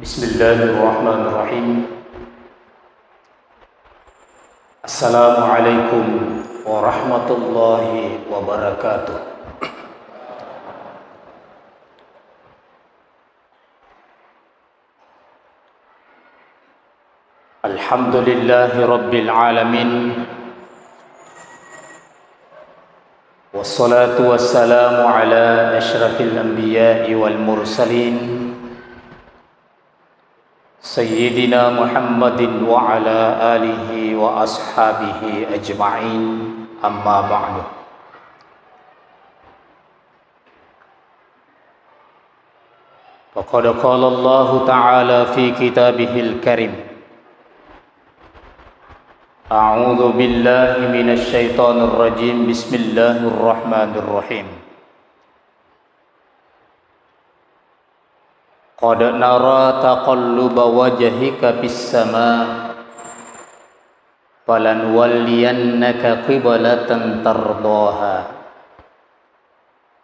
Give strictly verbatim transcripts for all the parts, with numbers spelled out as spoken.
Bismillahirrahmanirrahim. Assalamualaikum warahmatullahi wabarakatuh. Alhamdulillahi rabbil alamin. Wassalatu wassalamu ala asyrafil anbiya'i wal mursalin, Sayyidina Muhammadin wa ala alihi wa ashabihi ajma'in, amma ba'du. Faqad qala Allahu ta'ala fi kitabihil karim. A'udzu billahi minasy syaithanir rajim. Bismillahirrahmanirrahim. Qad nara taqalluba wajhika fis sama, falanuwalliyannaka qiblatan tardhaha.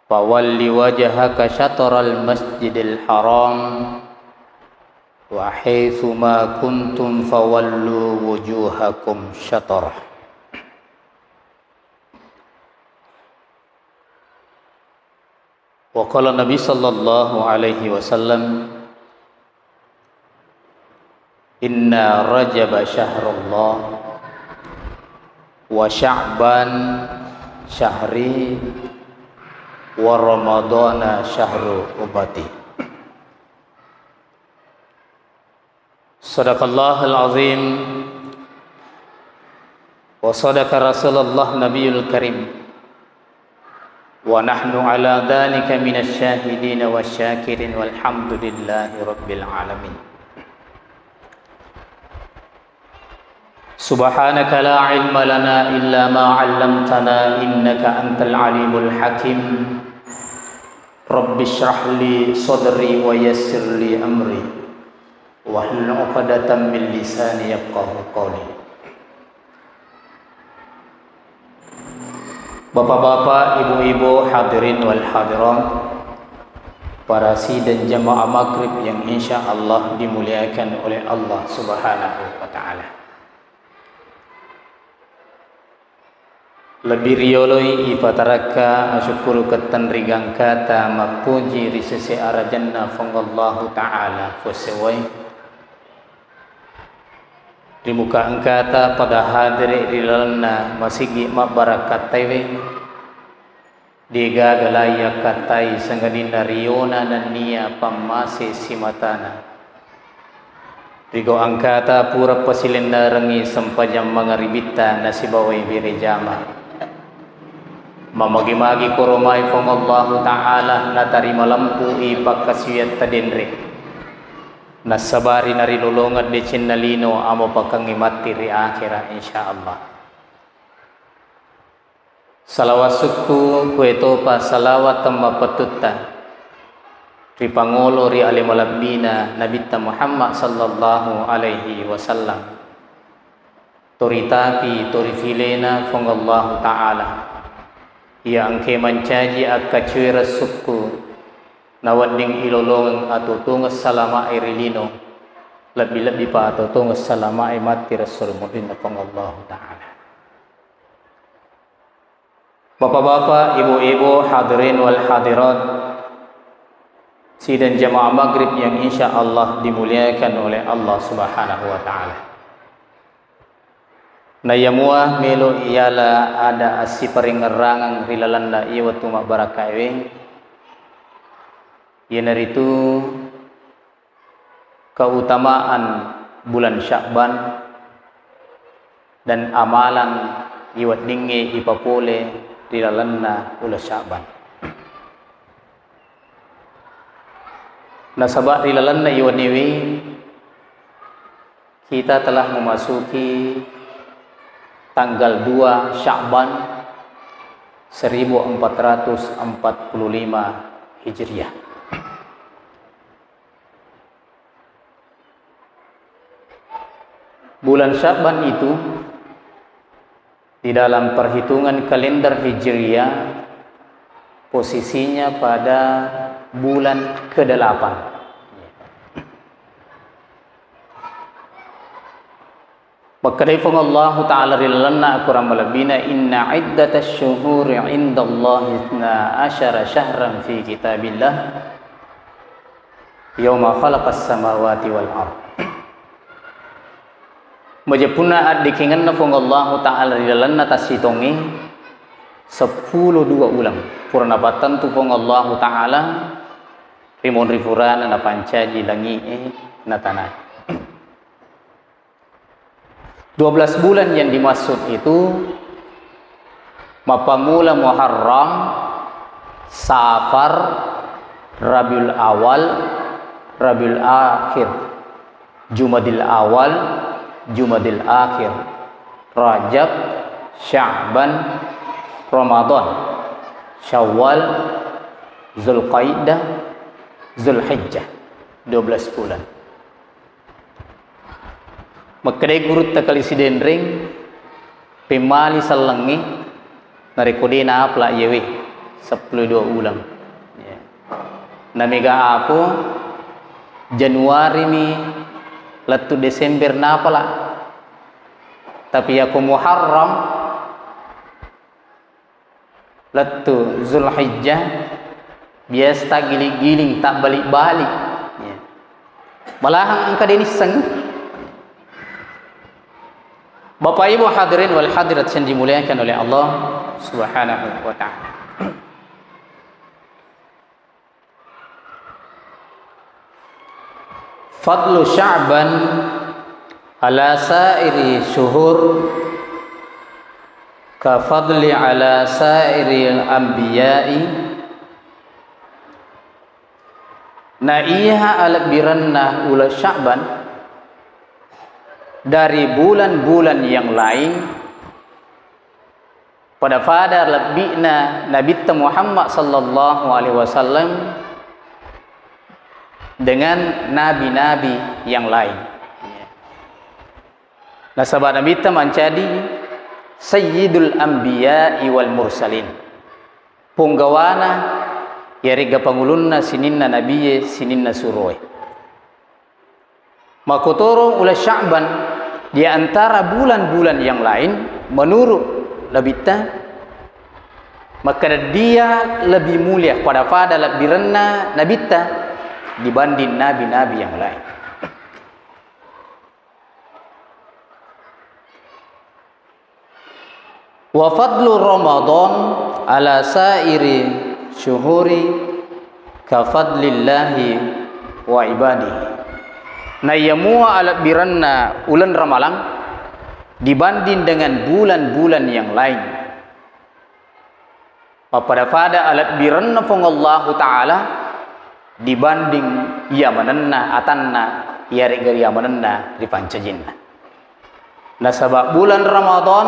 Fawalli wajhaka syatral masjidil haram, wa haitsu ma kuntum fawallu wujuhakum syatrah. Wa qala Nabi sallallahu alaihi wasallam, "Inna Rajaba syahrullah, wa Sya'ban syahri, wa Ramadana syahru ummati." Sadaqallahul azim, wa sadaqa Rasulullah Nabiyul Karim, wa nahnu ala dzalika minasy syahidin wasy syakirin, walhamdulillahi rabbil alamin. Subhanaka la ilma lana illa ma 'allamtana, innaka antal alimul hakim. Rabbi shrah li sadri wa yassir li amri, wahlul 'uqdatam min lisani yafqahu qawli. Bapak-bapak, ibu-ibu, hadirin wal hadirat, para sidang jamaah maghrib yang insya Allah dimuliakan oleh Allah Subhanahu wa Ta'ala. Lebbi riyoloi ipatarakka asyukkuruketteng ri gangkata mappuji ri sese arajanna Puang Allahu Ta'ala, posewai ri muka engkata pada hadere ri lalenna masigi mabbarakkattaiwe. Degaga lai yakkattai sangadinna riona nennia pammase simatana. Rigau angkata pura pasilennerengngi sempajang mangaribitta nasibawai bere jama. Mamagi-magi koromai Puang Allahu Ta'ala natarima lempui pakkasiwiatta denre. Nassabari narilolongeng decenna lino amo pakengngi matti ri akhera, insya Allah. Salawat sukku, kuetopa salawat temmapettutta ri pangolo ri ale malebbina Nabitta Muhammad sallallahu alaihi wasallam. Tori tapi, tori filena Puang Allahu Ta'ala. Iya engke mancaji akkacuereng sukku, nawedding ilolongeng atuo-tuongeng salamae ri lino, lebbi-lebbi pa atuo-tuongeng salamae matti ri esso ri munrinna Puang Allahu Ta'ala. Bapak-bapak, ibu-ibu, hadirin wal hadirat, sidang jamaah maghrib yang insya Allah dimuliakan oleh Allah Subhanahu wa Ta'ala. Naiyamua melo iyala ada assiparingngerangeng ri lalenna iye wettu mabbarakkaewe, iyanaritu keutamaan bulan Sya'ban dan amalan iweddingnge ipapole ri lalenna uleng Sya'ban. Nasaba ri lalenna iwenewe kita telah memasuki tanggal dua Sya'ban seribu empat ratus empat puluh lima Hijriah. Bulan Sya'ban itu di dalam perhitungan kalender Hijriah posisinya pada bulan kedelapan. Makkedai Puang Allahu Ta'ala ri lalenna akorang malebbina, "Inna iddatasy syuhuri indallahi itsna asyara syahran fi kitabillah, yauma khalaqas samawati wal ard." Majeppunna addekengenna Puang Allahu Ta'ala ri lalenna tassitongnge, seppulo dua uleng. Pura napattentu Puang Allahu Ta'ala ri monri purana napancaji langi'e na tanae. Dua belas bulan yang dimaksud itu mappammula Muharram, Safar, Rabiul Awal, Rabiul Akhir, Jumadil Awal, Jumadil Akhir, Rajab, Sya'ban, Ramadan, Syawal, Zulqaidah, Zulhijjah. Dua belas bulan. Makkedai gurutta Kali Sidenreng, pemmali sellengnge, narekko de' napala iyewe, seppulo dua uleng. Ya. Namega ako, Januari mi lettu Desember napala. Tapi ako Muharram, lettu Zulhijjah, biasa taggiling-giling, tabbalik-balik. Ya. Malahan engka de' nisseng. Bapak Ibu hadirin wal hadirat yang dimuliakan oleh Allah Subhanahu wa Ta'ala. Fadlu Sya'ban ala sa'iri syuhur ka fadli ala sa'iri anbiya'i. Na iya alebbirenna uleng Sya'ban dari bulan-bulan yang lain, pada-pada lebbi'na Nabitta Muhammad sallallahu alaihi wasallam dengan nabi-nabi yang lain. Nasaba Nabitta mancaji Sayyidul Anbiya'i wal Mursalin. Ponggawana, iyaregga pangulunna sininna nabiye, sininna suroe. Makkotoro uleng Sya'ban di antara bulan-bulan yang lain, menurut Nabitta, makkeda dia lebih mulia, pada-pada lebbirenna Nabitta dibanding nabi-nabi yang lain. Wa fadlu Ramadan ala sa'iri syuhuri ka fadlillahi wa ibadihi. Naiyamua alebbirenna uleng Ramalang dibanding dengan bulan-bulan yang lain. Mappada-pada alebbirenna Puang Allahu Ta'ala dibanding iya manenna atanna, iyaregga iya manenna ripancajinna. Nasaba bulan Ramadan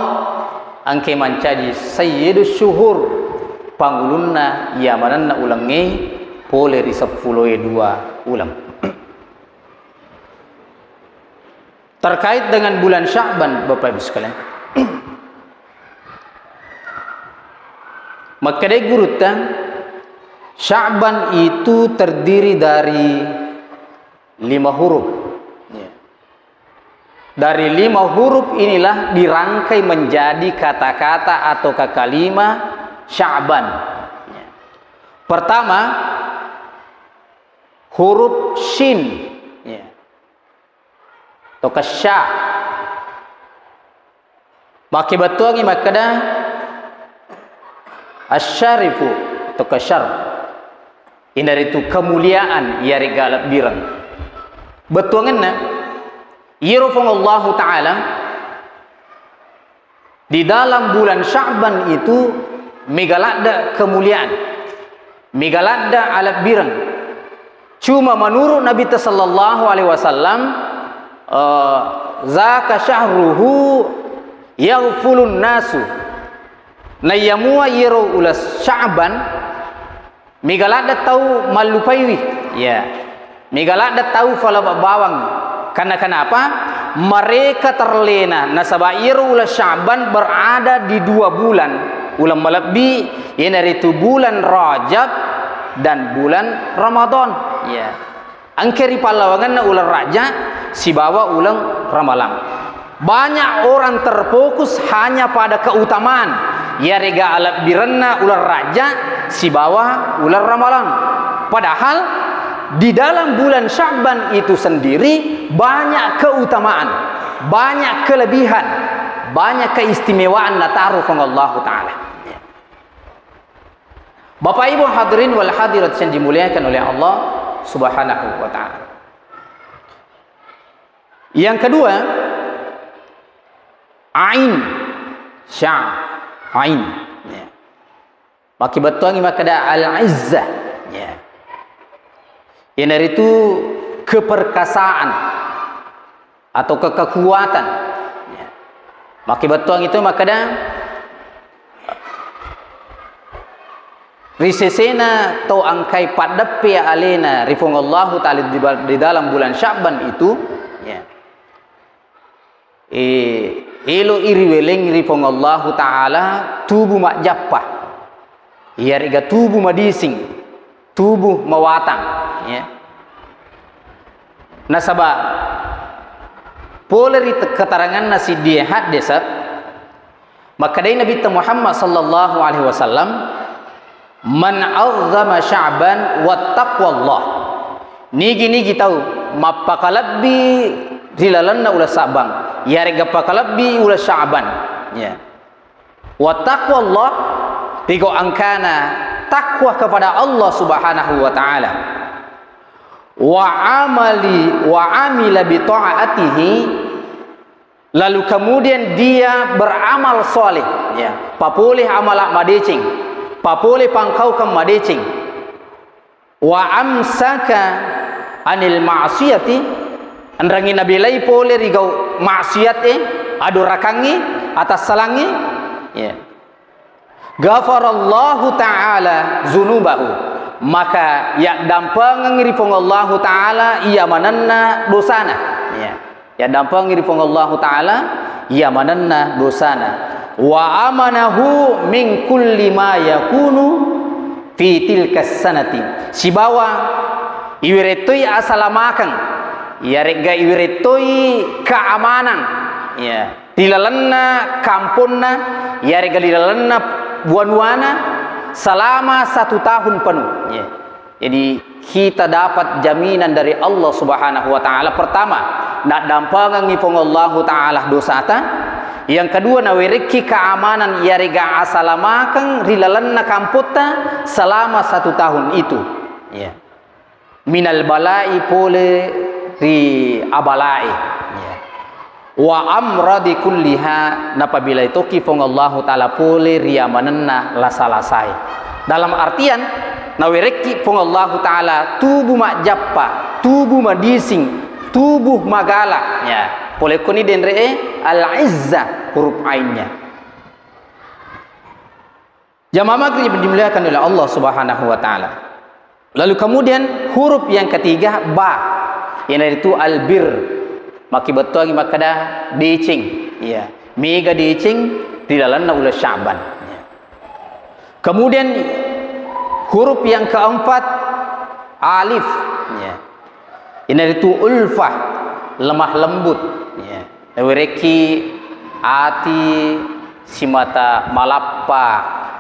engkai mancaji sayyidus syuhur, pangulunna iya manenna ulengnge pole ri seppuloe dua uleng. Terkait dengan bulan Sya'ban, Bapak Ibu sekalian, makkedai gurutta, Sya'ban itu terdiri dari lima huruf. Ya. Dari lima huruf inilah dirangkai menjadi kata-kata atau kalimat Sya'ban. Ya. Pertama, huruf shin. Ya. Atau kasya. Makkebettuangngi makkeda asyarifu atau kasyar. Inaritu kemuliaan iyaregga lebbireng. Bettuangenna, iyaro Puang Allahu Ta'ala di dalam bulan Sya'ban itu mega ladde kemuliaan, mega ladde alebbireng. Cuma menurut Nabi sallallahu alaihi wasallam, eh, zaka syahruhu yaghfulun nasu. Naiyamua iyaro uleng Sya'ban, mega ladde tau mallupaiwi. Ya. Mega ladde tau falaba bawang. Karena kenapa? Mereka terlena. Nasaba iyaro uleng Sya'ban berada di dua bulan. Uleng malebbi, iyanaritu bulan Rajab dan bulan Ramadan. Ya. Engka ripallawangenna uleng Rajab sibawa uleng Ramalang. Banyak orang terfokus hanya pada keutamaan, yarega alebbirenna uleng Rajab sibawa uleng Ramalang. Padahal di dalam bulan Sya'ban itu sendiri banyak keutamaan, banyak kelebihan, banyak keistimewaan nataro Puang Allahu Ta'ala. Bapak Ibu hadirin wal hadirat yang dimuliakan oleh Allah Subhanahu wa Ta'ala. Yang kedua, ain, sya, ain. Ya. Makkibettuangngi makkeda al-izzah. Ya. Iyanaritu keperkasaan atau ke-, kekuatan. Ya. Makkibettuang itu makkeda ri sesena tau engkai paddeppe alena ri Puang Allahu Ta'ala di ba-, di dalam bulan Sya'ban itu, ya. Eh, elo iriweleng ri Puang Allahu Ta'ala tubu majjappa. Iyarega tubu madising, tubu mawatang, ya. Nasaba pole ri te-, keteranganna siddie haddese, makkedai Nabitta Muhammad sallallahu alaihi wasallam, "Man 'azzama Sya'ban wattaqwallah." Nigi-nigi tau mappakalebbi ri lalenna uleng Sya'ban, yarega pakalebbi uleng Sya'ban. Ya. Wa taqwallah, rigau engkana takwa kepada Allah Subhanahu wa Ta'ala. Wa amali, wa amila bi ta'atihi, lalu kemudian dia beramal saleh, ya, papole amala madeceng, papole pangkaukeng madeceng. Wa amsaka anil ma'siyati, enrengngi nabelai pole ri gau maksiat e, adorakangngi, atassalangngi, ya. Ghafarallahu ta'ala dzunubahu, maka yaddampengengngi ri Puang Allahu Ta'ala iya manenna dosana, ya. Yaddampengi ri Puang Allahu Ta'ala iya manenna dosana. Wa amanahu min kulli ma yakunu fi tilkas sanati. Sibawa iwirettoi asalamakeng, iyaregga iwirettoi keamanan, ya, ri lalenna kamponna, iyaregga ri lalenna wanuana selama satu tahun penuh. Ya. Jadi, kita dapat jaminan dari Allah Subhanahu wa Ta'ala. Pertama, naddampengengngi Puang Allahu Ta'ala dosata. Yang kedua, nawerekki keamanan, iyarega asalamakeng ri lalenna kampotta selama satu tahun itu. Ya. Minal bala'i, pole ri abala'i. Ya. Wa amradi kulliha, napabilai tokki Puang Allahu Ta'ala pole ri amanenna lasa-lasae. Dalam artian, nawerekki Puang Allahu Ta'ala tubu majjappa, tubu madising, tubu magala. Ya, pole koni denre'e al-izzah huruf ainnya. Jamaah maghrib dimuliakan oleh Allah Subhanahu wa Ta'ala. Lalu kemudian huruf yang ketiga, ba, iyanaritu albir. Makkibettuangngi makkeda deceng. Iya. Mega deceng ri lalenna uleng Sya'ban. Iya. Kemudian huruf yang keempat, alif. Iya. Iyanaritu ulfah, lemah lembut. Iya. Nawerekki ati simata malappa,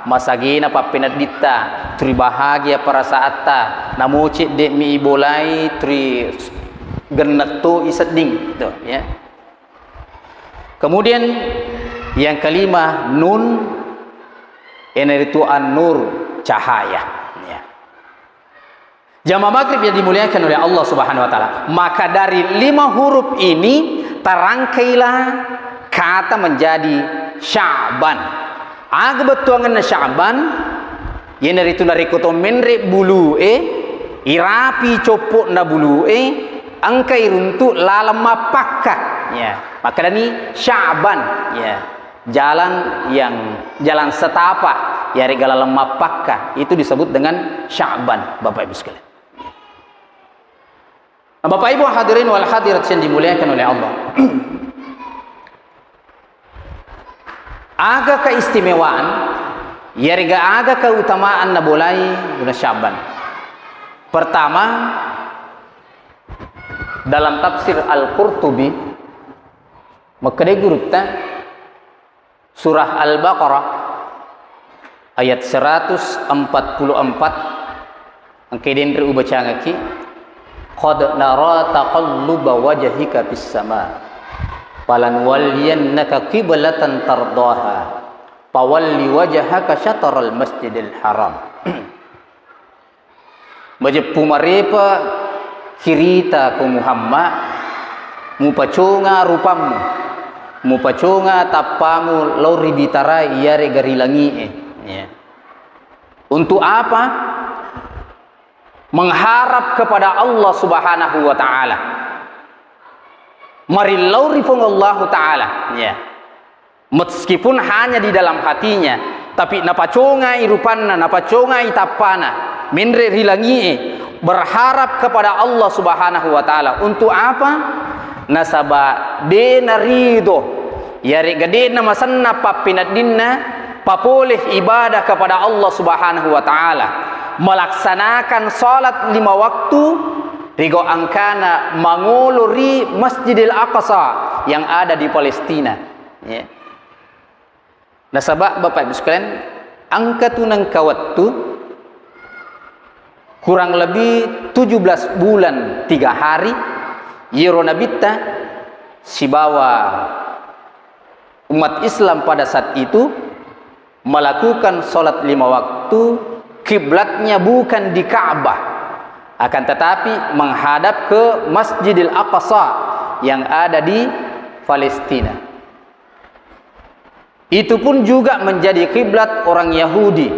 masagena pappenedditta, tuli bahagia perasaatta, namo cedde'mi ibolai, tuli gennetto isedding, to, ya. Kemudian yang kelima, nun, iyanaritu an-nur, cahaya. Ya. Jamaah maghrib yang dimuliakan oleh Allah Subhanahu wa Ta'ala, maka dari lima huruf ini terangkailah kata menjadi Sya'ban. Aga bettuangenna Sya'ban, iyanaritu narekko to menre bulu'e, irapi coppo'na bulu'e, engka iruntu laleng mappakka. Ya, makkedani Sya'ban. Ya. Jalan yang, jalan setapak, yarega laleng mappakka, itu disebut dengan Sya'ban, Bapak Ibu sekalian. Nah, Bapak Ibu hadirin wal hadirat yang dimuliakan oleh Allah. Aga keistimewaan, yarega aga keutamaan nabolai uleng Sya'ban. Pertama, dalam tafsir Al-Qurtubi, Makkedai gurutta, surah Al-Baqarah ayat seratus empat puluh empat, engka denre ubacangaki, "Qad nara taqalluba wajhika fis sama, falanuwalliyannaka qiblatan tardaha, fawalli wajhaka syatral masjidil haram." Majeppu marepa kirita ko Muhammad, mupaconga rupammu, mupaconga tappamu lao ri bitarai iyarega ri langi'e. Ya. Untuk apa? Mengharap kepada Allah Subhanahu wa Ta'ala. Marillau ri Puang Allahu Ta'ala. Ya. Meskipun hanya di dalam hatinya, tapi napacongai rupanna, napacongai tappana, menre ri langi'e, berharap kepada Allah Subhanahu wa Ta'ala. Untuk apa? Nasaba de narido, yarega de namasenna pappeneddinna, papole ibadah kepada Allah Subhanahu wa Ta'ala, melaksanakan salat lima waktu, rigo angkana mangolo ri Masjidil Aqsa yang ada di Palestina. Ya. Nasaba, Bapak Ibu sekalian, engka tu nengka wettu kurang lebih tujuh belas bulan tiga hari, iyaro Nabitta sibawa umat Islam pada saat itu melakukan salat lima waktu, kiblatnya bukan di Ka'bah, akan tetapi menghadap ke Masjidil Aqsa yang ada di Palestina. Itu pun juga menjadi kiblat orang Yahudi.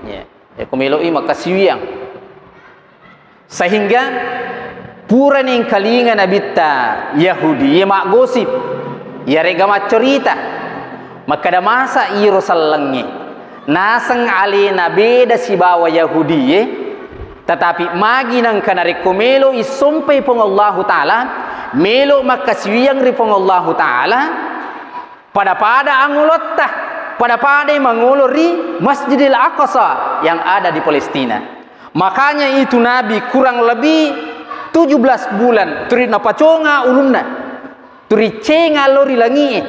Ya, ya, ko melo'i makkasiwiang. Sehingga purani engkalinga nabitta Yahudi, ye maggosip, yarega maccorita. Makkada, masa iro sellengnge naseng alena beda sibawa Yahudi ye, tetapi magi nengka narekko melo'i sompai Puang Allahu Ta'ala, melo makkasiwiang ri Puang Allahu Ta'ala, pada-pada angolotta, pada-padai mangolo ri Masjidil Aqsa yang ada di Palestina. Makanya itu Nabi kurang lebih tujuh belas bulan turi napaconga ulunna, turi cenga lo ri langi'e.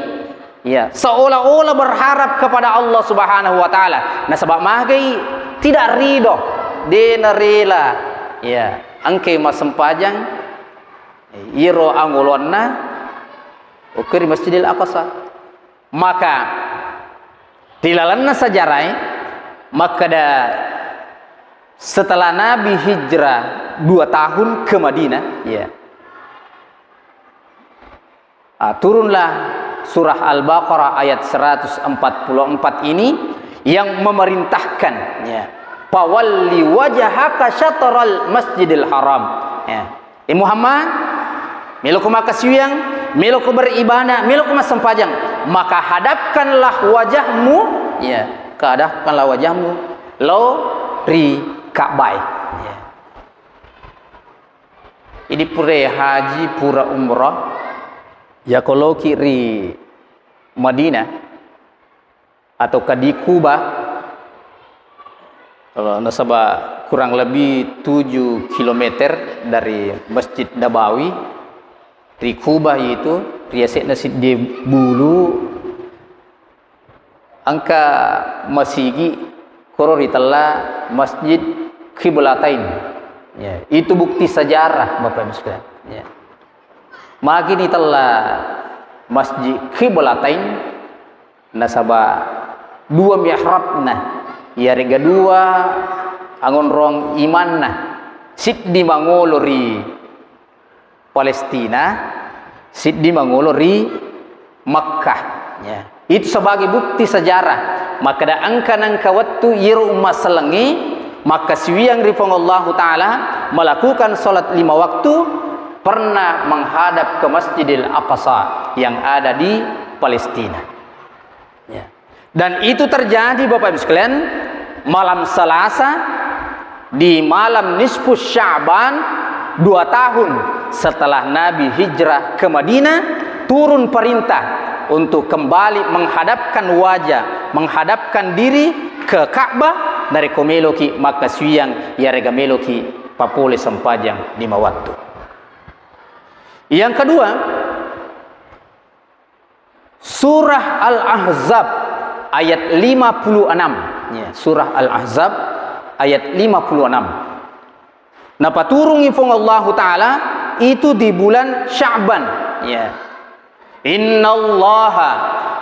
Ya, seolah-olah berharap kepada Allah Subhanahu wa Ta'ala. Nasaba magai tidak ridho, de narela. Ya, engkai massempajang iro angolonna okko ri Masjidil Aqsa. Maka, ri lalenna sejarah e, makkada setelah Nabi hijrah dua tahun ke Madinah, ya. Ah, turunlah surah Al-Baqarah ayat seratus empat puluh empat ini yang memerintahkan, ya, "Fawalli wajhaka syatral Masjidil Haram." Ya. Eh Muhammad, meloko makkasiwiang, meloko beribadah, meloko massempajang, maka hadapkanlah wajahmu, ya, hadapkanlah wajahmu lao ri Ka'bah. Ya. Idi pura haji, pura umrah, ya koloki ri Madinah, atau ka di Kuba, kalau nasaba kurang lebih tujuh kilometer dari Masjid Nabawi, ri Kuba itu, ri yase'na siddi bulu, engka masigi koro ritella Masjid Qiblatain. Ya, itu bukti sejarah, Bapak Ibu sekalian. Ya. Magi nitella Masjid Qiblatain, nasaba dua mihrabna, iyarega dua angonrong imanna, siddi mangolo ri Palestina, siddi mangolo ri Makkah. Ya. Itu sebagai bukti sejarah. Makkada engka nengka wettu iyaro umma sellengnge makkasiwiang ri Puang Allahu Ta'ala, melakukan salat lima waktu, pernah menghadap ke Masjidil Aqsa yang ada di Palestina. Ya. Dan itu terjadi, Bapak Ibu sekalian, malam Selasa di malam nisfu Sya'ban, dua tahun setelah Nabi hijrah ke Madinah, turun perintah untuk kembali menghadapkan wajah, menghadapkan diri ke Ka'bah, narekko meloki makkasiwiang, iyarega meloki papole sempajang lima waktu. Yang kedua, Surah Al-Ahzab ayat lima puluh enam. Ya, Surah Al-Ahzab ayat lima puluh enam. Napaturungi Puang Allahu Ta'ala itu di bulan Sya'ban. Ya. "Innallaha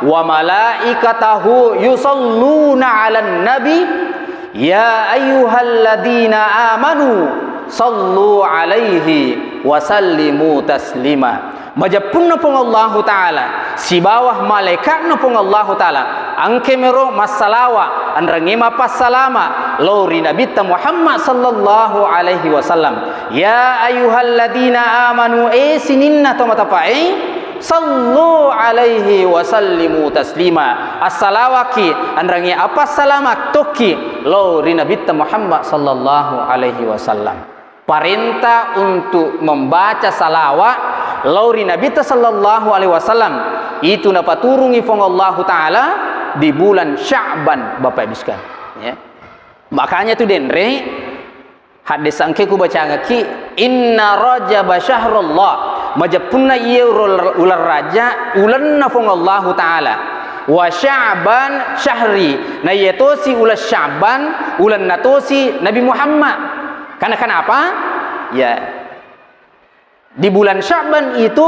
wa malaikatahu yusalluna 'alan nabi, ya ayyuhalladzina amanu sallu 'alaihi wa sallimu taslima." Majeppunna Puang Allahu Ta'ala sibawa malaikatna Puang Allahu Ta'ala engka mero massalawa, enrengnge mappassalama lao ri Nabitta Muhammad sallallahu alaihi wasallam. "Ya ayyuhalladzina amanu," e sininna to matapae, "sallu alaihi wa sallimu taslima." Assalawaki, enrengnge appassalama tokki lao ri Nabitta Muhammad sallallahu alaihi wasallam. Parenta untuk membaca salawat lao ri Nabitta sallallahu alaihi wasallam itu napaturungi Puang Allahu Ta'ala di bulan Sya'ban, Bapak Ibu sekalian. Ya. Makanya tu denre, hadis engke ku bacangaki, "Inna Rajaba syahrullah." Majeppunna iye ul-, uleng Raja, ulenna Puang Allahu Ta'ala. "Wa Sya'ban syahri." Na iye tosi uleng Sya'ban, ulenna tosi Nabi Muhammad. Karena kenapa? Ya, di bulan Sya'ban itu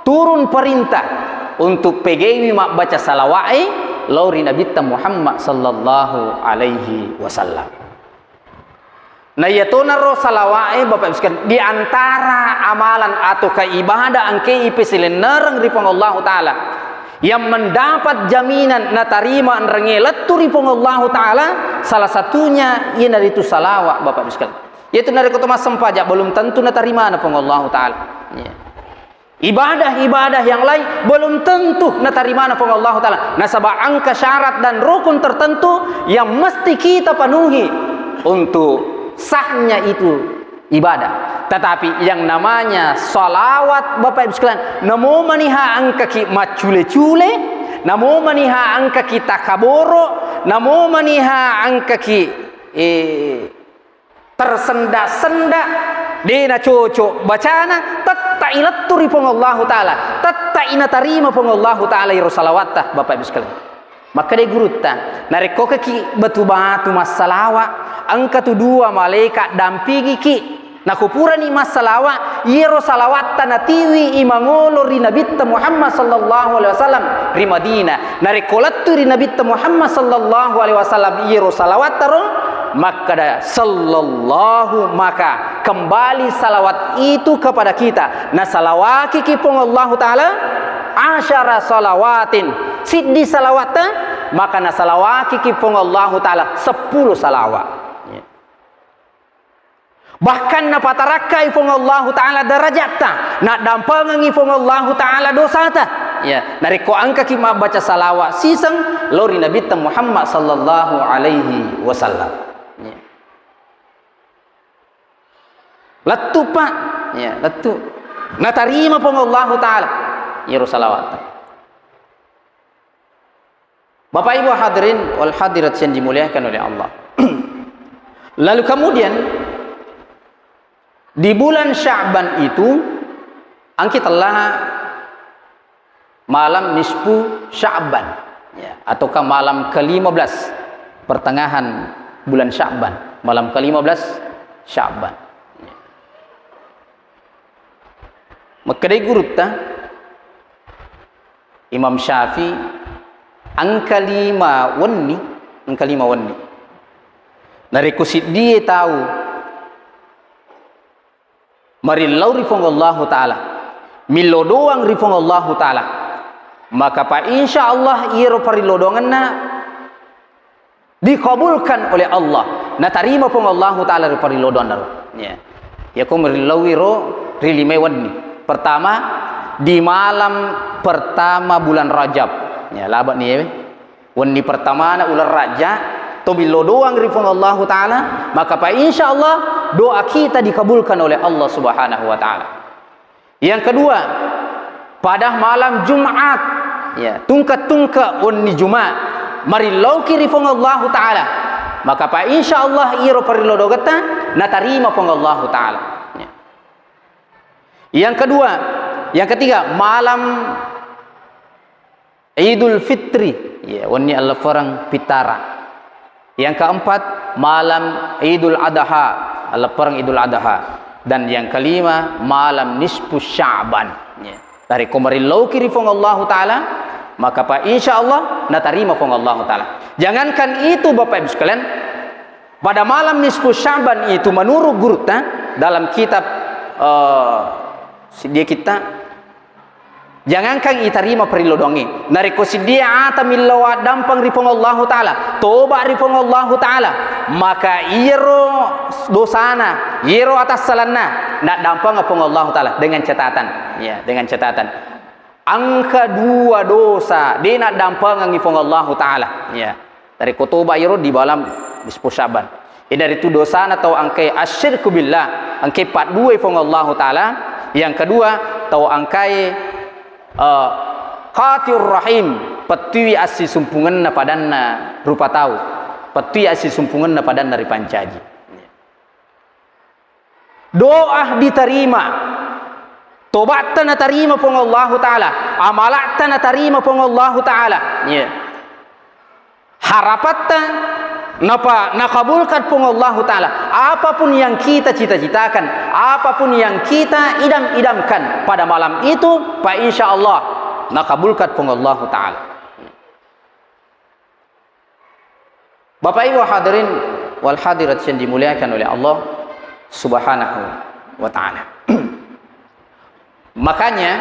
turun perintah untuk pegaiwi mabbaca salawa'e lao ri Nabitta Muhammad sallallahu alaihi wasallam. Na iyatonaro salawa'e, Bapak Ibu sekalian, di antara amalan atau kaibadah engke ipesilennereng ri Puang Allahu Ta'ala yang mendapat jaminan natarima enrengnge lettu ri Puang Allahu Ta'ala, salah satunya iyanaritu salawat, Bapak Ibu sekalian. Yaitu narekko to massempajang, belum tentu natarimana Puang Allahu Ta'ala. Iya. Ibadah-ibadah yang lain belum tentu natarimana Puang Allahu Ta'ala. Nasaba engka syarat dan rukun tertentu yang mesti kita penuhi untuk sahnya itu ibadah. Tetapi yang namanya salawat, Bapak Ibu sekalian, namo maniha engkaki maccule-cule, namo maniha engkaki takaboro, namo maniha engkaki, eh, tersenda-senda, de' nacocok bacana, tettai lettu ri Puang Allahu Ta'ala, tettai natarima Puang Allahu Ta'ala iro salawatta, Bapak Ibu sekalian. Makkedai gurutta, narekko kaki batu-batu massalawa, engka tu dua malaika dampingiki. Nako purani massalawa, iyaro salawatta natiwi imangolo ri Nabitta Muhammad sallallahu alaihi wasallam ri Madinah. Narekko lettu ri Nabitta Muhammad sallallahu alaihi wasallam iyaro salawatta ro, makkeda, "Sallallahu," maka kembali salawat itu kepada kita. Nasalawakiki Puang Allahu Ta'ala asyara salawatin, siddi salawatta, maka nasalawakiki Puang Allahu Ta'ala seppulo salawat. Bahkan napatarakkai Puang Allahu Ta'ala darajatta, naddampengengngi Puang Allahu Ta'ala dosata. Ya, narekko engkaki mabbaca salawat siseng lao ri Nabitta Muhammad sallallahu alaihi wasallam. Ya. Lettu, Pak. Ya, lettu. Natarima Puang Allahu Ta'ala iyaro salawatta. Bapak Ibu hadirin wal hadirat yang dimuliakan oleh Allah. Lalu kemudian di bulan Sya'ban itu engka tellaha malam nisfu Sya'ban, ya, ataukah malam kelima belas, pertengahan bulan Sya'ban, malam kelima belas Sya'ban. Makkedai gurutta, Imam Syafi'i, engka lima wenni, engka lima wenni. Narekko siddie tau marillau ri Puang Allahu Ta'ala, millau doang ri Puang Allahu Ta'ala, maka pa insya Allah iyaro parillau doangenna dikabulkan oleh Allah, natarima Puang Allahu Ta'ala ri parillau doanna ro. Ya. Yako marillaui ro ri limai wenni. Pertama, di malam pertama bulan Rajab. Ya, laba ni, ya, wenni pertamana uleng Rajab, to millau doang ri Puang Allahu Ta'ala, maka pa insya Allah doa kita dikabulkan oleh Allah Subhanahu wa Ta'ala. Yang kedua, pada malam Jumat, ya, tungke-tungke wenni Jumat, marillauki ri Puang Allahu Ta'ala, maka pa insya Allah iyaro parillau doangetta natarima Puang Allahu Ta'ala. Ya. Yang kedua, yang ketiga, malam Idul Fitri, ya, wenni alleppereng pittara. Yang keempat, malam Idul Adha, alleppereng Idul Adha. Dan yang kelima, malam nisfu Sya'ban. Ya. Narekko marillauki ri Puang Allahu Ta'ala, maka pa insya Allah natarima Puang Allahu Ta'ala. Jangankan itu, Bapak Ibu sekalian, pada malam nisfu Sya'ban itu, menurut gurutta, dalam kitab, eh, sedia kita, jangankan itarima parillo doangnge, narekko sedia ata millau addampeng ri Puang Allahu Ta'ala, toba ri Puang Allahu Ta'ala, maka iyaro dosana, iyaro atassalanna, naddampengeng Puang Allahu Ta'ala dengan catatan, ya, dengan catatan. Engka dua dosa, de naddampengengngi Puang Allahu Ta'ala. Ya. Narekko toba iro di malam nisfu Sya'ban. Iyanaritu dosana tau engkae asyirku billah, engkae padduai Puang Allahu Ta'ala. Yang kedua, tau engkae, eh, qati'ur rahim, pettui assisumpungenna padanna rupa tau, pettui assisumpungenna padanna ripancaji. Doa ditarima, tobatta natarima Puang Allahu Ta'ala, amalatta natarima Puang Allahu Ta'ala. Iya. Harapatta napa-, nakabulkan Puang Allahu Ta'ala. Apapun yang kita cita-citakan, apapun yang kita idam-idamkan pada malam itu, pa insya Allah nakabulkan Puang Allahu Ta'ala. Bapak Ibu hadirin wal hadirat yang dimuliakan oleh Allah Subhanahu wa Ta'ala. Makanya,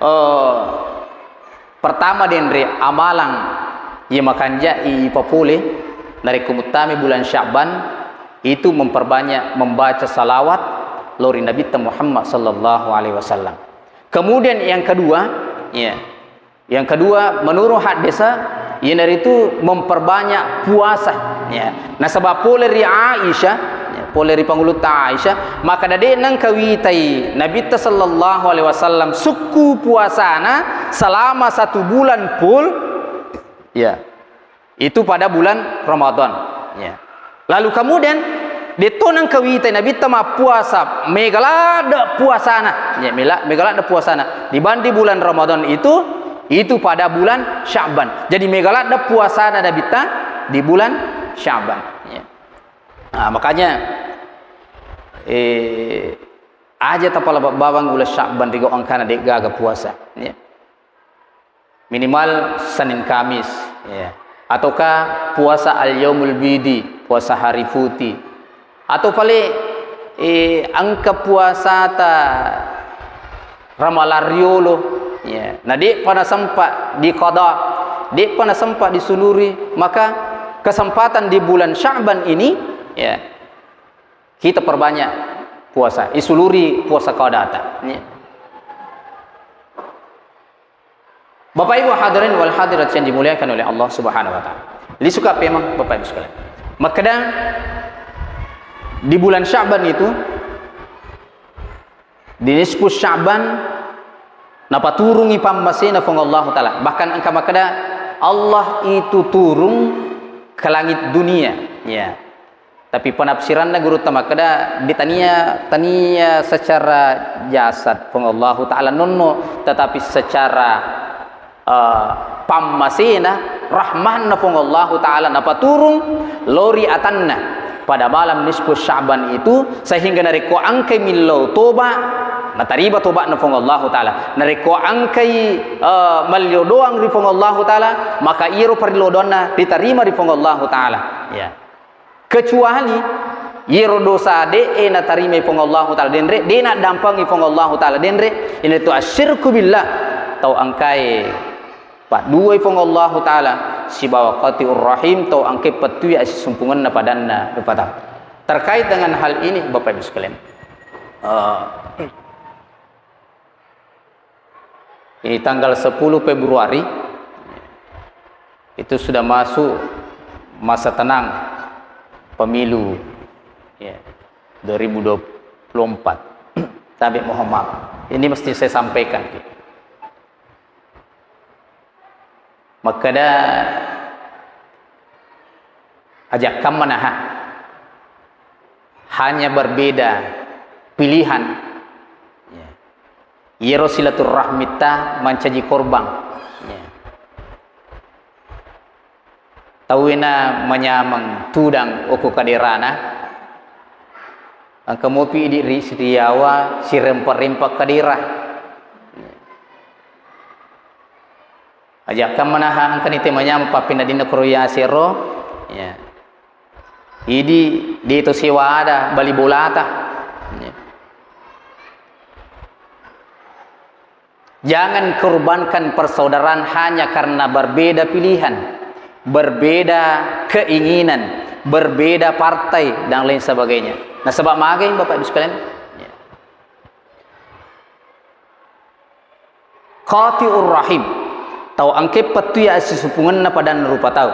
eh, pertama denre amalang ye makanjai ipapole narekko muttami bulan Sya'ban itu memperbanyak membaca salawat lori Nabitta Muhammad sallallahu alaihi wasallam. Kemudian yang kedua, ya, yang kedua, menurut haddesa, iyanaritu memperbanyak puasa. Ya. Nasaba pole ri Aisyah, ya, pole ri Pangulutta Aisyah, maka dade nengka witai Nabitta sallallahu alaihi wasallam sukku puasana selama satu bulan full. Ya. Itu pada bulan Ramadan. Ya. Lalu kemudian, detto nengka witai Nabitta mappuasa, mega ladde puasana. Ya, mela-, mega ladde puasana. Dibanding bulan Ramadan itu, itu pada bulan Sya'ban. Jadi mega ladde puasana Nabitta di bulan Sya'ban. Ya. Nah, makanya, eh, aja tapalebba bawang bulan Sya'ban rigo engkana de'gaga puasa. Ya. Minimal Senin Kamis, ya. Ataukah puasa al-yaumul bidi, puasa hari putih. Atau paling, eh, engka puasata Ramalan riolo, ya. Nah, de'pa nasempa diqada, de'pa nasempa disuluri, maka kesempatan di bulan Sya'ban ini, ya, kita perbanyak puasa, isuluri puasa qadata, ya. Bapak Ibu hadirin wal hadirat yang dimuliakan oleh Allah Subhanahu wa Ta'ala. Lisuka pemang Bapak Ibu sekalian. Makkeda di bulan Sya'ban itu, di nisfu Sya'ban, napaturungi pammasena Puang Allahu Ta'ala. Bahkan engka makkeda, Allah itu turun ke langit dunia. Ya. Tapi penafsiranna gurutta makkeda, di tania, tania secara jasad Puang Allahu Ta'ala nonno, tetapi secara, eh, pammasena, rahmanna Puang Allahu Ta'ala napaturung lori atanna pada malam nisfu Sya'ban itu, sehingga narekko engkai millau toba, natarima toba'na Puang Allahu Ta'ala. Narekko engkai, eh, mallio doang ri Puang Allahu Ta'ala, maka iyaro parillo doanna ditarima ri Puang Allahu Ta'ala. Ya. Kecuali iyaro dosa de'e natarimai Puang Allahu Ta'ala denre, de naddampengi Puang Allahu Ta'ala denre, iyanaritu asyirku billah, tau engkae padduai Puang Allahu Ta'ala, sibawa qati'ur rahim, tau engkae pettui assisumpungenna padanna rupa tau. Terkait dengan hal ini, Bapak Ibu sekalian, eh, Ini tanggal sepuluh Februari, itu sudah masuk masa tenang pemilu, ya, dua ribu dua puluh empat. Tapi mohon maaf, ini mesti saya sampaikan. Makkeda ajakkamma naha, hanya berbeda pilihan. Ya. Iyaro silaturrahmitta mancaji korbang. Ya. Tauwena manyameng tudang okko kaderana, engka mopi idi ri sitiawa sirempa-rempa kadera. Ajakka manaha engkani te manyameng pappineddinna koro yasero, ya. Idi de to sewa ada bali bolata. Ya. Jangan korbankan persaudaraan hanya karena berbeda pilihan, berbeda keinginan, berbeda partai, dan lain sebagainya. Nasaba magai, Bapak Ibu sekalian? Ya. Qati'ur rahim. Tau engke pettui assisumpungenna padanna rupa tau.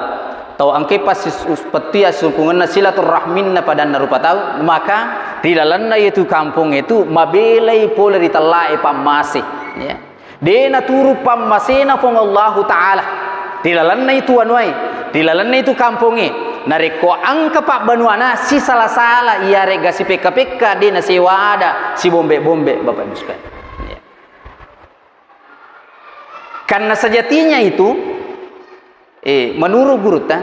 Tau engke passis-, pettui assisumpungenna silaturrahminna padanna rupa tau, maka ri lalenna yetu kampong etu mabelai pole ri tellae pammase. Ya. De naturu pammasena Puang Allahu Ta'ala. Ri lalenna itu anuai, ri lalenna itu kamponge. Narekko engka pabbanuana sisala-sala, iyarega sipekka-pekka, de nasewa ada, sibombe-bombe, Bapak Ibu sekalian. Ya. Karena sejatinya itu, eh, menurut gurutta,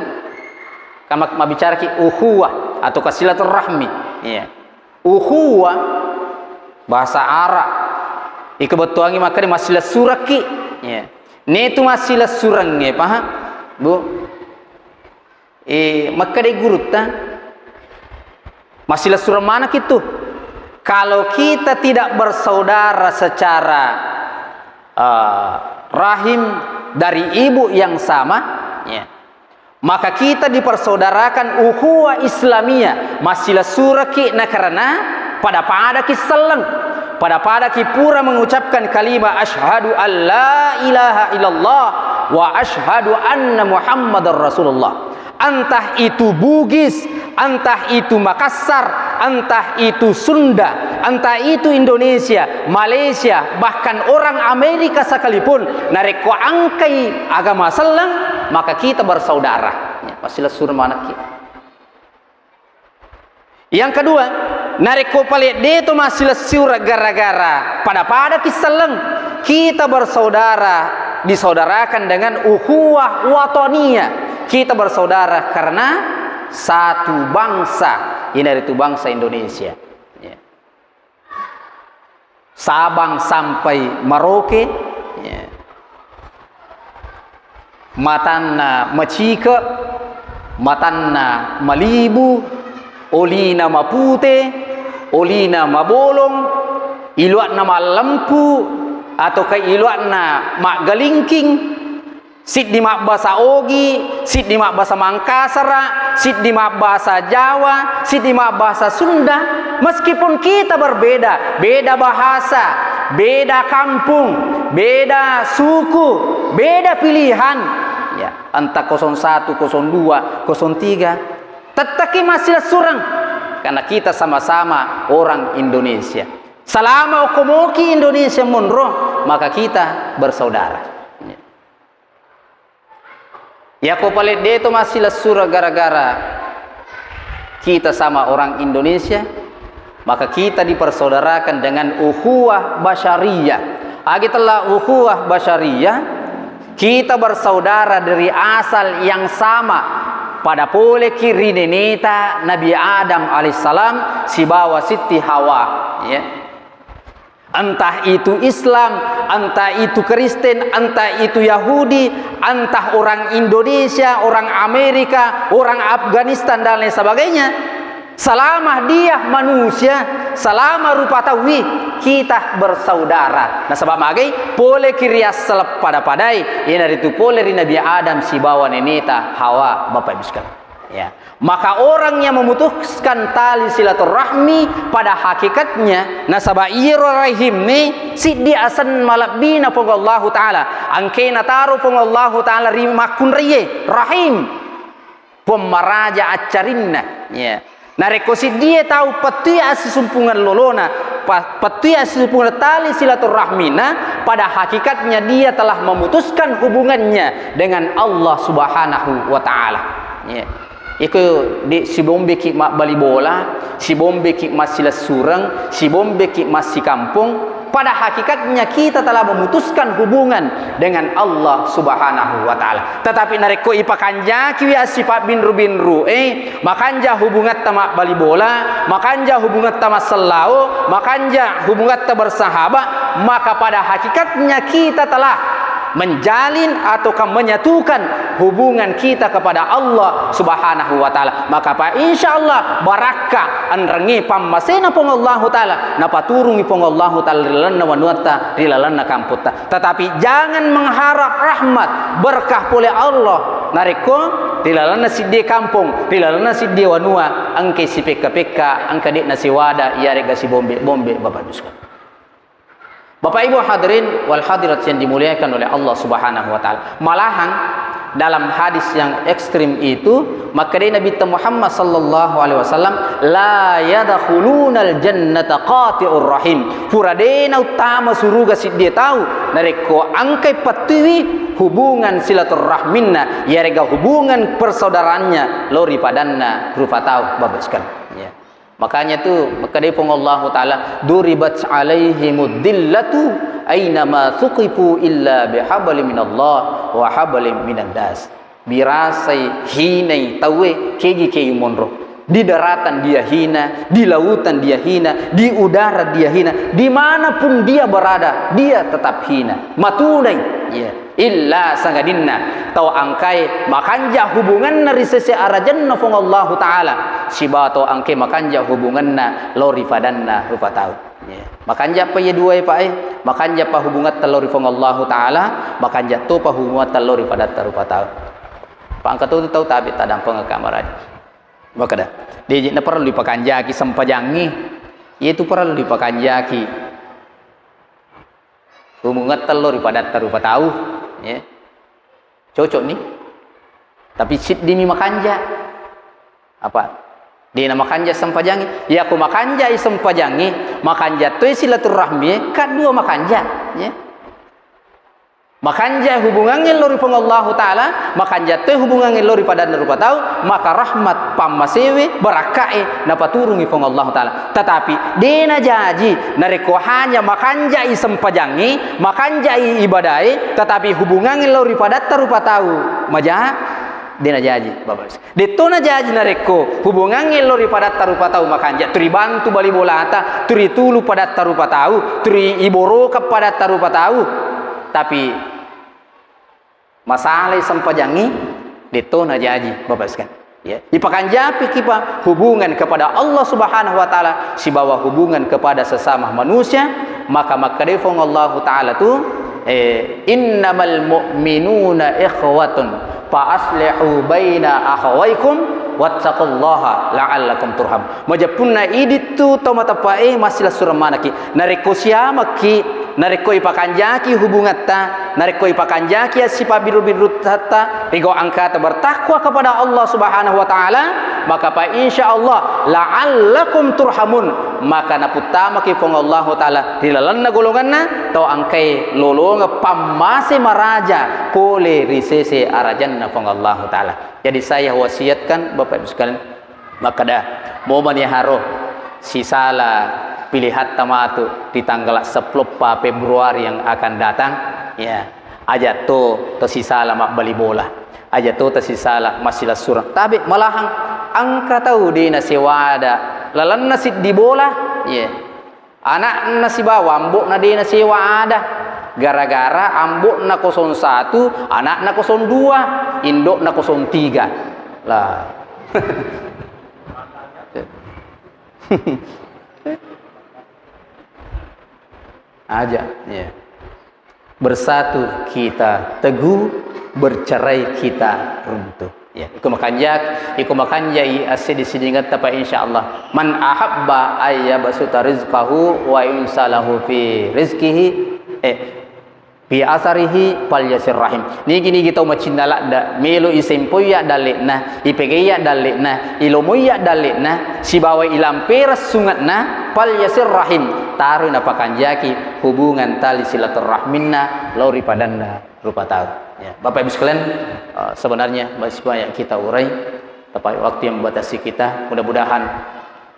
kama-, mabicaraki ukhuwah atau silaturrahmi. Iya. Ukhuwah, bahasa Arab. Iko bettuangi makkeda massilessurekki. Iya. Netu massilessurengnge, paham? Bu? Eh, makkedai gurutta, massilessureng maneng itu. Kalau kita tidak bersaudara secara, eh, rahim dari ibu yang sama, ya, maka kita dipersaudarakan ukhuwah Islamiyah, massilessureki na karena pada-padaki selleng, pada-padaki pura mengucapkan kalimat asyhadu alla ilaha illallah wa asyhadu anna Muhammadar Rasulullah. Entah itu Bugis, entah itu Makassar, entah itu Sunda, entah itu Indonesia, Malaysia, bahkan orang Amerika sekalipun, narekko engkai agama selleng, maka kita bersaudara. Ya, massilessureng manekki. Yang kedua, narekko pale de to massilessureng gara-gara pada-pada kisselleng, kita bersaudara, disaudarakan dengan ukhuwah wataniyah. Kita bersaudara karena satu bangsa, iyanaritu bangsa Indonesia. Ya. Sabang sampai Merauke, ya. Matanna macike, matanna malibu, olina mapute, olina mabolong, ilua'na mallempu, atau ke ilua'na maggalingking, Siddi mabbasa Ogi, siddi mabbasa Mangkasara, siddi mabbasa Jawa, siddi mabbasa Sunda. Meskipun kita berbeda, beda bahasa, beda kampung, beda suku, beda pilihan, ya, entah kosong satu, kosong dua, kosong tiga, tettaki massilessureng karena kita sama-sama orang Indonesia. Selama okko moki Indonesia monro, maka kita bersaudara. Ya. Yako pale de to massilessureng gara-gara kita sama orang Indonesia, maka kita dipersaudarakan dengan ukhuwah basyariyah. Agi tella ukhuwah basyariyah, kita bersaudara dari asal yang sama, pada poleki ri neneta Nabi Adam alaihissalam sibawa Sitti Hawa, ya. Entah itu Islam, entah itu Kristen, entah itu Yahudi, entah orang Indonesia, orang Amerika, orang Afghanistan, dan lain sebagainya. Selama dia manusia, selama rupa tauwi, kita bersaudara. Nasaba magai, poleki ri asal pada-padai, iyanaritu pole ri Nabi Adam sibawa neneta Hawa, Bapak Ibu sekalian. Ya. Maka orang yang memutuskan tali silaturahmi pada hakikatnya, nasaba iyaro rahimne siddi aseng malebbina Puang Allahu Ta'ala. Engkae nataro Puang Allahu Ta'ala ri makkunraie, Rahim. Puang maraja accarinna. Ya. Narekko siddie tau pettui assisumpungeng lolona, pa-, pettui assisumpungeng tali silaturahmina, pada hakikatnya dia telah memutuskan hubungannya dengan Allah Subhanahu wa Ta'ala. Ya. Iko de sibombeki mabbali bola, sibombeki massilessureng, sibombeki massikampong, Pada hakikatnya kita telah memutuskan hubungan dengan Allah Subhanahu wa Ta'ala. Tetapi narekko ipakanjakiwi assipabbinru-binru, eh, makanja hubungatta mabbali bola, makanja hubungatta massellao, makanja hubungatta bersahabat, maka pada hakikatnya kita telah menjalin ataukah menyatukan hubungan kita kepada Allah Subhanahu wa Ta'ala. Maka pa insya Allah barakka enrengnge pammasena Puang Allahu Ta'ala, napaturungi Puang Allahu Ta'ala ri lalenna wanuatta, ri lalenna kamputta. Tetapi jangan mengharap rahmat, berkah pole Allah narekko ri lalenna siddie kampong, ri lalenna siddie wanua engkai sipekka-pekka, engka de'na siwada iyarega sibombe-bombe, Bapak Ibu sekalian. Bapak Ibu hadirin wal hadirat yang dimuliakan oleh Allah Subhanahu wa Ta'ala. Malahan dalam hadis yang ekstrim itu, makkedai Nabi Muhammad sallallahu alaihi wasallam, "La yadkhulunal jannata qati'ur rahim." Pura de'na uttama suruga siddie tau narekko engkai pattuiwi hubungan silaturrahminna, iyarega hubungan persaudaranya lao ri padanna rupa tau, Bapak sekalian. Ya. Makanya tu, makkedai Puang Allahu Ta'ala, "Duribat alaihimud dillatu ainama suqifu illa bihabli minallah wa habli minan nas." Birasai hinai tauwe kegi-kegi monro. Di daratan dia hina, di lautan dia hina, di udara dia hina, dimanapun dia berada, dia tetap hina. Matunai. Iya. Illa sangadinna tau engkae makanja hubunganna ri sese arajanna Puang Allahu Ta'ala, sibawa tau engkae makanja hubunganna lao ri padanna rupa tau. Ya. Makanja pa iye duae, Pak, eh? Makanja pa hubungatta lao ri Puang Allahu Ta'ala, makanja topa hubungatta lao ri padatta rupa tau. Pak, engka to tu tau tabe tadampengekka maraja. Makkeda, de'ji na parellu dipakanjaki sempajangngi. Iyetu parellu dipakanjaki. Hubungatta lao ri padatta rupa tau, ya. Cocok ni. Tapi siddimi makanja. Apa? De'na makanja sempajangngi. Iya ko makanjai sempajangngi, makanja toi silaturrahmi, kaddua makanja, ya. Makanja hubungangnge lao ri Puang Allahu Ta'ala, makanja toi hubungangnge lao ri padanna rupa tau, maka rahmat pammasewe, barakkae napaturungi Puang Allahu Ta'ala. Tetapi de'na jaji narekko hanya makanjai sempajangngi, makanjai ibadae, tetapi hubungangnge lao ri padatta rupa tau maja, de'na jaji, Bapak. De'tona jaji narekko hubungangnge lao ri padatta rupa tau makanja, turi bantu bali bolata, turi tulu padatta rupa tau, turi iborokeng padatta rupa tau. Tapi masalai sempajangngi, de'tona jaji, Bapak sekalian. Ya, ipakanjapiki pa hubungan kepada Allah Subhanahu wa Ta'ala sibawa hubungan kepada sesama manusia, maka makkedai Puang Allahu Ta'ala tu, eh, "Innamal mu'minuna ikhwatun fa aslihu baina akhawaikum wattaqullaha la'allakum turham." Majeppunna idi tu tau mateppe'e massilessureng manekki. Narekko siamekki, narekko ipakanjaki hubungatta, narekko ipakanjaki assipabbiru-birutatta, rigau engkata bertakwa kepada Allah Subhanahu wa Ta'ala, maka pa insya Allah la'allakum turhamun, maka naputtamaki Puang Allahu Ta'ala ri lalenna golonganna tau engkae lolongeng pammase maraja pole ri sese arajanna Puang Allahu Ta'ala. Jadi saya wasiatkan Bapak Ibu sekalian, makkeda, momani haro sisala pilihatta matu di tanggal sepuluh Februari yang akan datang, ya, aja to, to sisala mabbali bola, aja to, to sisala massilessureng. Tabe malahang engka tau de nasewada lalenna siddi bola, ya. Ana'na sibawa ambo'na de nasewa ada. Gara-gara ambo'na kosong satu, ana'na kosong dua, indo'na kosong tiga. Lah. Aja, ya. Bersatu kita teguh, bercerai kita runtuh. Ya, iko makanjak, iko makanjai assiddi-siddingetta pa insyaallah. Man ahabba ayyabsuta rizqahu wa yunsalahu fi rizqihi, eh, fi asarihi falyasir rahim. Nigi-nigi tau macinna ladda, melo isempoiya dalle'na, ipegaiya dalle'na, ilomoiya dalle'na, sibawa ilampera sunge'na, falyasir rahim. Taroi napakanjaki hubungan tali silaturrahminna lao ri padanna rupa tau. Ya, Bapak Ibu sekalian, eh, sebenarnya masih banyak kita urai, tapi waktu yang membatasi kita. Mudah-mudahan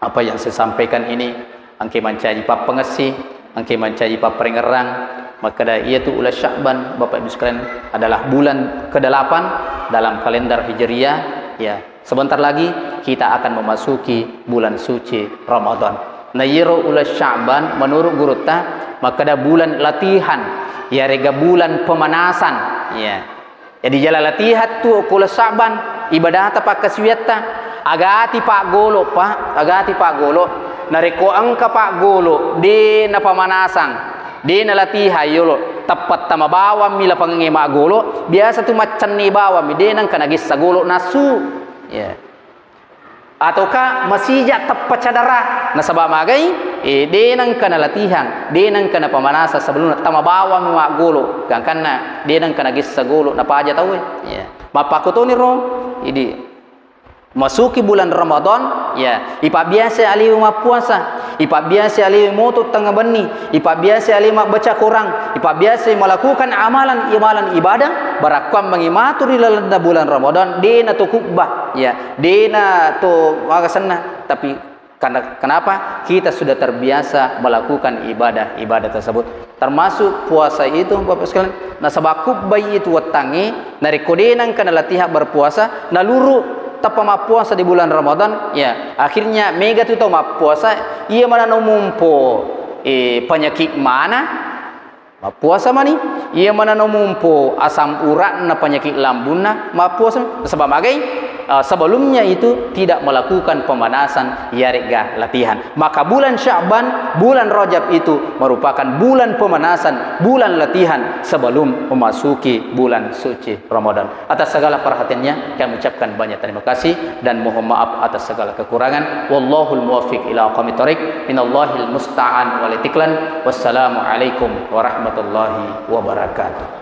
apa yang saya sampaikan ini engke mancaji pappangessi, Engke mancaji papparengerang, makkeda iyatu uleng Sya'ban, Bapak Ibu sekalian, adalah bulan kedelapan dalam kalender Hijriah. Ya, sebentar lagi kita akan memasuki bulan suci Ramadan. Na iyaro uleng Sya'ban menurut gurutta makkeda bulan latihan, yarega bulan pemanasan. Ya. Jadi jala latihan tu ko uleng Sya'ban, ibadata pakkasiwiatta, agati paggolo, Pak, agati paggolo. Narekko engka paggolo, de napamanasang, de nalatihan yolo, teppetta mabawammi lapangengnge maggolo, biasa tu maccenni bawammi, de nengka nagessa golo nasu. Ya. Ataukah masija teppa cadara, nasaba magai, eh, de nengka nalatihan, de nengka napamanasa sebelumna, tama bawammi maggolo, gangkanna de nengka nagessa golo, napaja tauwe. Ya. Mappakkutoni ro, idi masuki bulan Ramadan, ya, ipabbiasa alewe mappuasa, ipabbiasa alewe moto tengnga benni, ipabbiasa alewe mabbaca Quran, ipabbiasa melakukan amalan, amalan ibadah, barakkuammengngi matu ri lalenna bulan Ramadan, de nato kubba, ya, de nato magasenna, tapi karena kenapa? Kita sudah terbiasa melakukan ibadah-ibadah tersebut. Termasuk puasa itu, Bapak sekalian, nasaba kubbai itu wettangnge, narekko de nengka nalatihan berpuasa, naluru tappa mappuasa di bulan Ramadan, ya, akhirnya mega tu tau mappuasa, iya manana mumpo, eh, penyakit mana, mappuasa mani, iya manana mumpo asam uratna, penyakit lambunna, mappuasa mani. Nasaba magai, eh, sebelumnya itu tidak melakukan pemanasan, yarega latihan. Maka bulan Sya'ban, bulan Rajab itu merupakan bulan pemanasan, bulan latihan sebelum memasuki bulan suci Ramadan. Atas segala perhatiannya, kami ucapkan banyak terima kasih dan mohon maaf atas segala kekurangan. Wallahul muwaffiq ila aqwamit thariq. Minallahil musta'an wal itiklan. Wassalamualaikum warahmatullahi wabarakatuh.